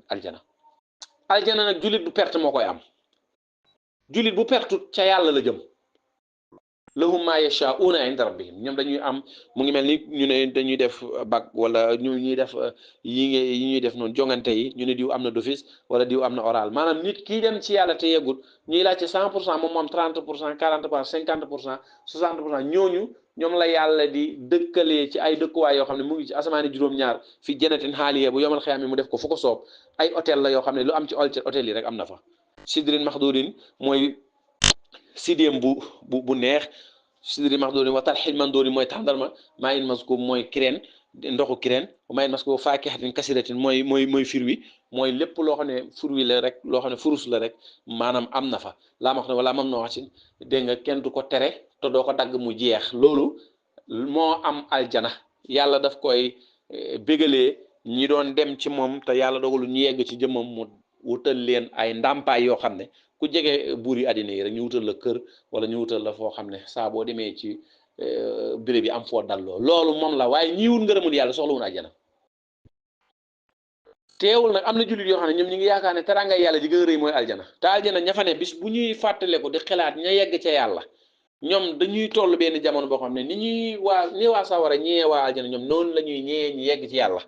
aljana nag jullit bu perte moo koy am jullit bu pertut ca yàlla la jëm lahum ma yashaa'una inda rabbihim ñoom dañuy am mu ngi mel ni ñu ne dañuy def bac wala ñuy def yi ñuy def noonu jongante yi ñu ne diw am na d'office wala diw am na oral maanaam nit kii dem ci yàlla te yeggul ñuy laajte 100% moom moom 30% 40% 50% 60% ñoom la yàlla di dëkkalee ci ay dëkkuwaay yoo xam ne mu ngi ci asamaani juróom-ñaar fi jannatin xaaliya bu yomal xiyaam mu def ko fu ko soob ay hôtel la yoo xam ne lu am ci hôtel yi rek am na fa sidrin maxdurin mooy sidéem bu neex sidri maxdurin wa talxin mandurin mooy tàndarma maa in maskub mooy kireen ndoxu kireen maa in maskub faakihatin kasiratin mooy firwi mooy lépp loo xam ne furwi la rek loo xam ne furus la rek maanaam am na fa laa ma wax ne wala mam no waxin dégg nga kenn du ko tere te doo ko dagg mu jeex loolu moo am aljana yàlla daf koy bégalee ñi doon dem ci moom te yàlla dogalu ñu yegg ci jëmmam mu wutal leen ay ndàmpaay yoo xam ne ku jege buur yi àddina yi rek ñu wutal la kër wala ñu wutal la foo xam ne saa boo demee ci béréb yi am foo dalloo loolu moom la waaye ñi wut ngërëmul yàlla soxlawuñu àjjana teewul nag am na jullit yoo xam ne ñoom ñi ngi yaakaar ne teraanga yàlla ji gën a rëy mooy aljana te aljana ña fa ne bis bu ñuy fàttale ko di xalaat ña yegg ca yàlla ñoom dañuy toll benn jamono boo xam ne ni waa sawara ñee waa aljana ñoom noonu la ñuy ñee ñi yegg ci yàlla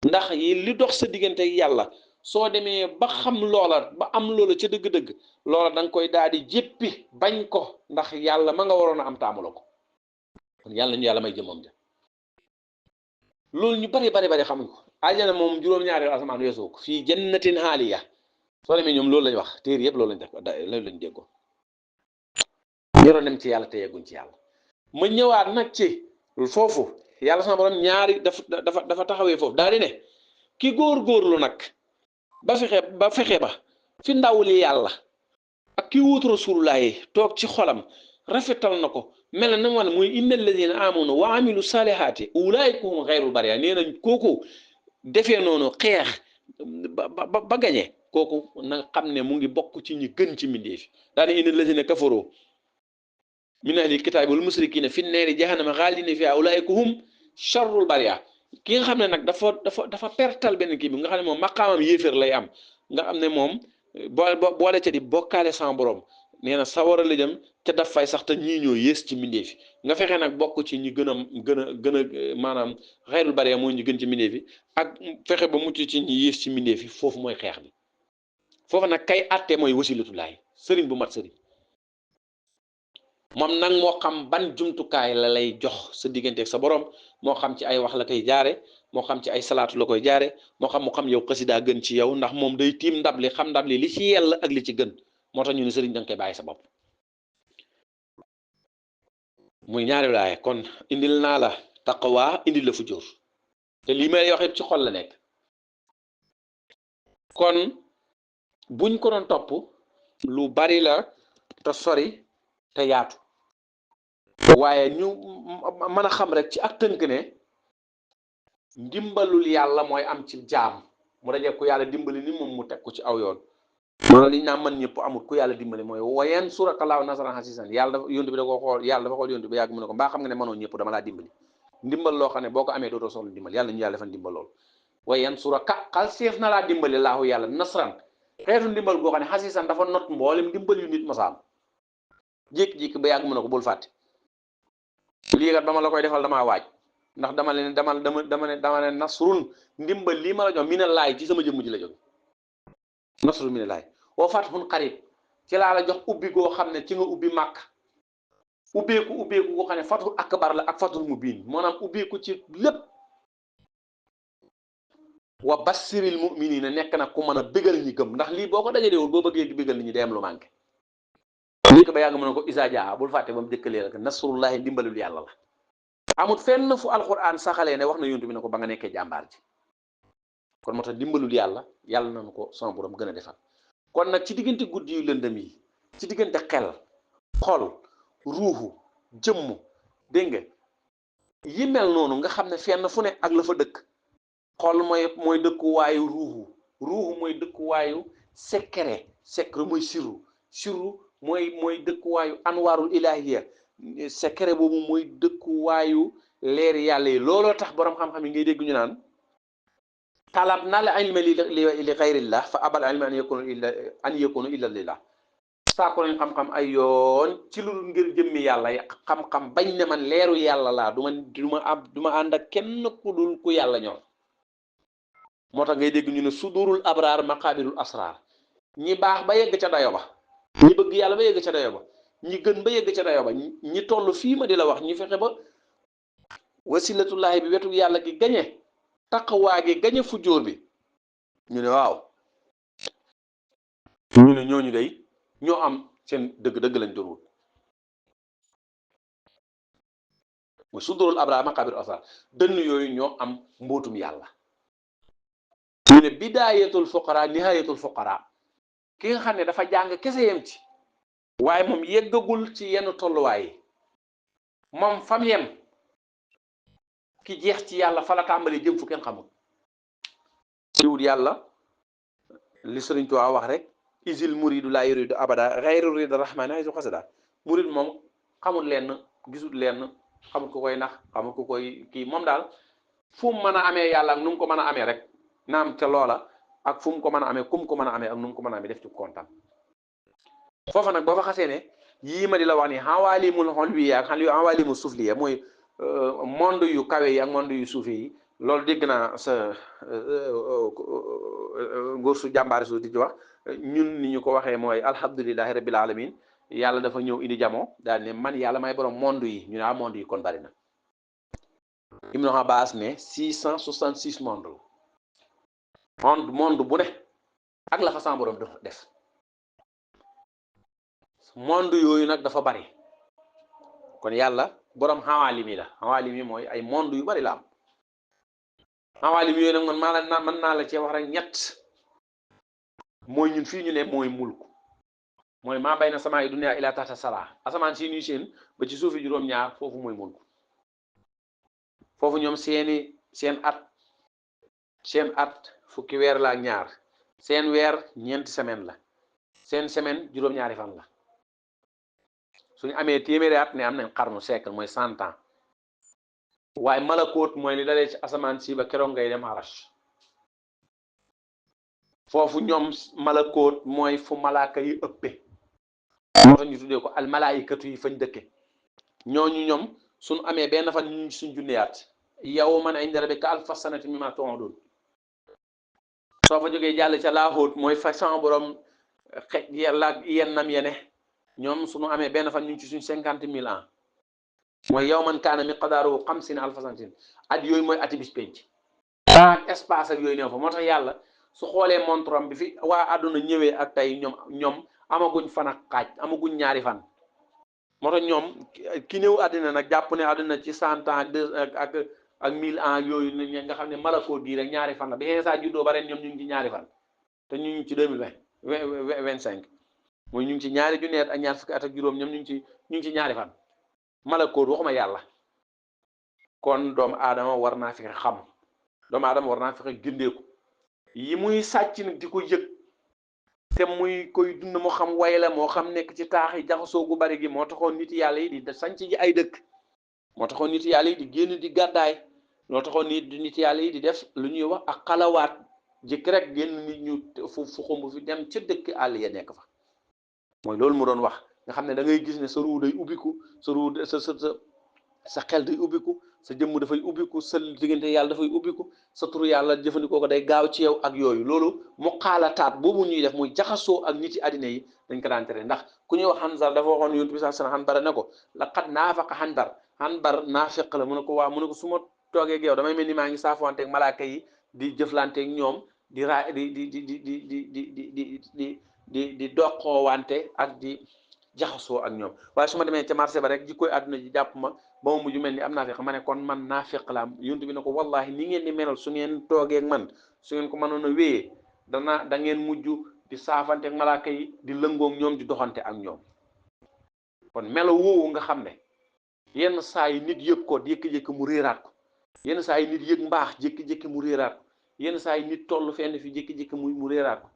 ndax li dox sa diggante ak yàlla soo demee ba xam loola ba am loola ca dëgg-dëgg loola da nga koy daal di jéppi bañ ko ndax yàlla ma nga waroon a am taamu la ko kon yàlla ñu yàlla may jëmmam ja loolu ñu bari xamuñ ko aljana moom juróom-ñaari asamaan weesoo ko fii jannatin haaliya soo demee ñoom loolu lañ wax téer yëpp loolu lañ def loolu lañ déggoo yoroon dem ci yàlla te yegguñ ci yàlla ma ñëwaat nag ci foofu yàlla sama borom ñaari dafa taxawee foofu daal di ne ki góor-góorlu nag ba fexe ba fi ndaw li yàlla ak ki wuutu rasulullah yi toog ci xolam rafetal na ko mel na man muy innal ladina amanu wa amilu salihaati ulaayika hum xayrul bariya nee nañ kooku defee noonu xeex ba gañe kooku na xam ne mu ngi bokk ci ñi gën ci mbindeef daane innal ladina kafaroo min ahlil kitaabi wal musrikiina fi neeri jahannama xaalidina fiha ulaayika hum sharrul bariya ki nga xam ne nag dafa pertal benn kii bi nga xam ne moom maqaamam yéeféer lay am nga xam ne moom boole ca di bokkaale sama borom nee na sawara la jëm ca daf fay sax te ñii ñoo yées ci mbindeef yi nga fexe nag bokk ci ñi gën a maanaam xayrul bariya mooy ñi gën ci mbindeef yi ak fexe ba mucc ci ñi yées ci mbindeef yi foofu mooy xeex bi foofu nag kay àtte mooy wasilatullaay sëriñ bu mat sëriñ moom nag moo xam ban jumtukaay la lay jox sa diggante ak sa borom moo xam ci ay wax la koy jaare moo xam ci ay salaatu la koy jaare moo xam yow xasida gën ci yow ndax moom day tiim ndab li xam ndab li ci yell ak li ci gën moo tax ñu ne sëriñ da nga koy bàyyi sa bopp muy ñaari laaye kon indil naa la taqwa indil la fujur te lii may wax yëpp ci xol la nekk kon buñ ko doon topp lu bari la te sori te yaatu waaye ñu mën a xam rek ci ak tënk ne ndimbalul yàlla mooy am ci jaam mu daje ku yàlla dimbali ni moom mu teg ko ci aw yoon moom li ñu naan man ñëpp amul ku yàlla dimbali mooy wayen surakalaaw nasaran xasisan yàlla dafa yóntu bi da ko xool yàlla dafa xool yóntu bi yàgg mu ne ko mbaa xam nga ne mënoo ñëpp dama laa dimbali ndimbal loo xam ne boo ko amee dootoo soxla dimbal yàlla ñu yàlla defal ndimbal lool wayen suraka xal seef na laa dimbali laahu yàlla nasran xeetu ndimbal goo xam ne xasisan dafa not mboolem ndimbal yu nit masaam jékki-jékki ba yàgg mu ne ko bul fàtte lii kat ba ma la koy defal damaa waaj ndax dama ne nasrun ndimbal lii ma la jox mina laay ci sama jëmm ji la jóge nasrun mina laay wa fathun qarib ci laa la jox ubbi goo xam ne ci nga ubbi màkk ubbeeku goo xam ne fathul akbar la ak fathul mubiin maanaam ubbeeku ci lépp wa bassiril mu'minina nekk nag ku mën a bégal ñi gëm ndax lii boo ko dajadeewul boo bëggee di bégal nit ñi day am lu manqué léegi ba yàgg mën na ko isa jaa bul fàtte ba mu dëkkalee la nasrullahi ndimbalul yàlla la amut fenn fu alquran saxalee ne wax na yontu bi ne ko ba nga nekkee jàmbaar ji kon moo tax ndimbalul yàlla nañu ko sama borom gën a defal kon nag ci diggante guddi yu lëndëm yi ci diggante xel xol ruuxu jëmm dégg nga yi mel noonu nga xam ne fenn fu ne ak la fa dëkk xol mooy dëkkuwaayu ruuxu mooy dëkkuwaayu secret mooy sirru mooy dëkkuwaayu anwaarul ilahiya secret boobu mooy dëkkuwaayu leeri yàlla yi looloo tax borom xam-xam yi ngay dégg ñu naan talab na la ilma li xayrillah fa abal ilma an yakunu illa lillah saako nañ xam-xam ay yoon ci lu ngir jëmmi yàlla xam-xam bañ ne man leeru yàlla laa du ma ànd ak kenn ku dul ku yàlla ñor moo tax ngay dégg ñu ne sudurul abraar maqaabirul asraar ñi baax ba yegg ca dayo ba ñi bëgg yàlla ba yegg ca dayo ba ñi gën ba yegg ca dayo ba ñi toll fii ma di la wax ñi fexe ba wasilatullahi bi wetu yàlla gi gañe taqawaa gi gañe fujjóor bi ñu ne waaw ñu ne ñooñu day ñoo am seen dëgg-dëgg lañ doon wut mooy sudurul abraar maqaabirul asraar dënn yooyu ñoo am mbootum yàlla ñu ne bidaayatul fuqara nihayatul fuqara ki nga xam ne dafa jàng kese yem ci waaye moom yeggagul ci yenn tolluwaay yi moom fam yem ki jeex ci yàlla fa la tàmbali jëm fu kenn xamul ci wut yàlla li Sëriñ Tuubaa wax rek isil muridu laa yuridu abada xayru rida rahmani haysu xasada murid moom xamul lenn gisul lenn xamul ku koy nax xamul ku koy kii moom daal fu mu mën a amee yàlla ak nu mu ko mën a amee rek naam ca loola ak fu mu ko mën a amee kum ko mën a amee ak nu mu ko mën a amee def ci kontaan foofa nag boo fa xasee ne yii ma di la wax ni xawaalimul xolwiya ak xawaalimul sufliya mooy monde yu kawe yi ak monde yu suufe yi loolu dégg naa sa góor su jàmbaari su di ci wax ñun ni ñu ko waxee mooy alhamdulilahi rabbil alamin yàlla dafa ñëw indi jamo daal ne man yàlla may borom monde yi ñu ne monde yi kon bari na Ibnu Abbas ne 666 monde la monde bu ne ak la fa sama borom def monde yooyu nag dafa bari kon yàlla borom xawaalim yi la xawaalim yi mooy ay monde yu bari la am xawaalim yooyu nag man naa la cee wax rek ñett mooy ñun fii ñu ne mooy mulk mooy maa bay na samaa yi dunya ila taxta sara asamaan si ñuy seen ba ci suufi juróom-ñaar foofu mooy mulk foofu ñoom seen at fukki weer la ak ñaar seen weer ñeenti semaine la seen semaine juróom-ñaari fan la suñu amee téeméeri at ne am nañ xarnu siècle mooy 100 ans waaye malakoot mooy li dalee ci asamaan si ba keroog ngay dem arash foofu ñoom malakoot mooy fu malaaka yi ëppe moo tax ñu tuddee ko al malaayikatu yi fañ dëkke ñooñu ñoom suñu amee benn fan ñu suñ junniyaat yawman inda rabbika alfa sanati mimma ta'udun soo fa jógee jàll ca laaxóot mooy fa sama borom xej yàlla ak yennam yene ñoom suñu amee benn fan ñu ci suñ 50 000 ans mooy yawman kaana miqdaaruhu 50 alfa sanatin at yooyu mooy ati bis penc ak espace ak yooyu néew fa moo tax yàlla su xoolee montrom bi fi waa àdduna ñëwee ak tey ñoom amaguñ fan ak xaaj amaguñ ñaari fan moo tax ñoom ki ñëw àddina nag jàpp ne àddina ci 100 ans ak 1000 ans yooyu nga xam ne malakoo bii rek ñaari fan la bi Iisaa juddoo ba ren ñoom ñu ngi ci ñaari fan te ñu ngi ci 2025 mooy ñu ngi ci ñaari junni at ak ñaar fukki at ak juróom ñoom ñu ngi ci ñaari fan malakoo waxuma yàlla kon doomu aadama war naa fexe xam doomu aadama war naa fexe gindeeku yi muy sàcc nag di ko yëg te muy koy dund moo xam way la moo xam nekk ci taax yi jaxasoo gu bari gi moo taxoon nit yàlla yi di sanc ji ay dëkk moo taxoon nit yàlla yi di génn di gàddaay moo taxoon nit yàlla yi di def lu ñuy wax ak xalawaat jëkk rek génn nit ñu fu xumb fi dem ca dëkk àll ya nekk fa mooy loolu mu doon wax nga xam ne da ngay gis ne sa ruu day ubbiku sa ruu sa xel day ubbiku sa jëmm dafay ubbiku sa diggante yàlla dafay ubbiku sa turu yàlla jëfandikoo ko day gaaw ci yow ak yooyu loolu mu xaalataat boobu ñuy def muy jaxasoo ak nit yi àddina yi dañ ko daan tere ndax ku ñuy wax Hanzar dafa waxoon yonent bi sallallahu alayhi wasallam Hanbar ne ko laqad naafaqa Hanbar naafiq la mu ne ko waaw mu ne ko su ma toogee ak yow damay mel ni maa ngi saafoonteeg malaaka yi di jëflanteeg ñoom di raa di doqoowante ak di jaxasoo ak ñoom waaye su ma demee ca marché ba rek jikkoy àdduna ji jàpp ma ba ma mujj mel ni am naafiq ma ne kon man naafiq la yonent bi ne ko wallahi ni ngeen di melal su ngeen toogee ak man su ngeen ko mënoon a wéyee da ngeen mujj di saafante ak malaaka yi di lëngoog ñoom di doxante ak ñoom kon melo woowu nga xam ne yenn saa yi nit yëg ko jékki-jékki mu réeraat ko yenn saa yi nit yëg mbaax jékki-jékki mu réeraat ko yenn saa yi nit toll fenn fi jékki-jékki mu réeraat ko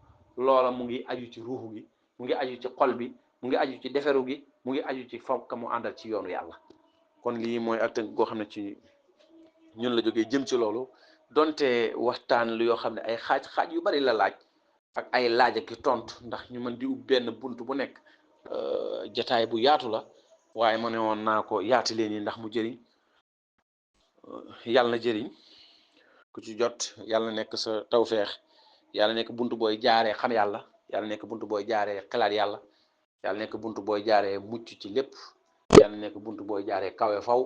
loola mu ngi aju ci ruuxu gi mu ngi aju ci xol bi mu ngi aju ci deferu gi mu ngi aju ci fokk mu àndal ci yoonu yàlla kon lii mooy ak tënk goo xam ne ci ñun la jógee jëm ci loolu donte waxtaan lu yoo xam ne ay xaaj yu bari la laaj ak ay laaj ak tontu ndax ñu mën di ub benn bunt bu nekk jataay bu yaatu la waaye ma ne woon naa ko yaati leen yi ndax mu jëriñ yàlla na jëriñ ku ci jot yàlla nekk sa tawfeex yàlla nekk bunt booy jaaree xam yàlla yàlla nekk bunt booy jaaree xalaat yàlla yàlla nekk bunt booy jaaree mucc ci lépp yàlla nekk bunt booy jaaree kawe faw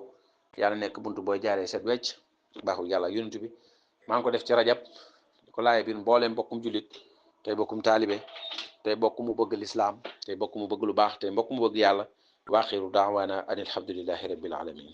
yàlla nekk bunt booy jaaree set wecc baaxul yàlla yonent bi maa ngi ko def ci rajab ko laaye biir mbooleem bokkum jullit tey bokkum taalibe tey bokk mu bëgg lislaam tey bokk mu bëgg lu baax tey mbokk mu bëgg yàlla waaxiru daawaana an alhamdulillahi rabbil alamin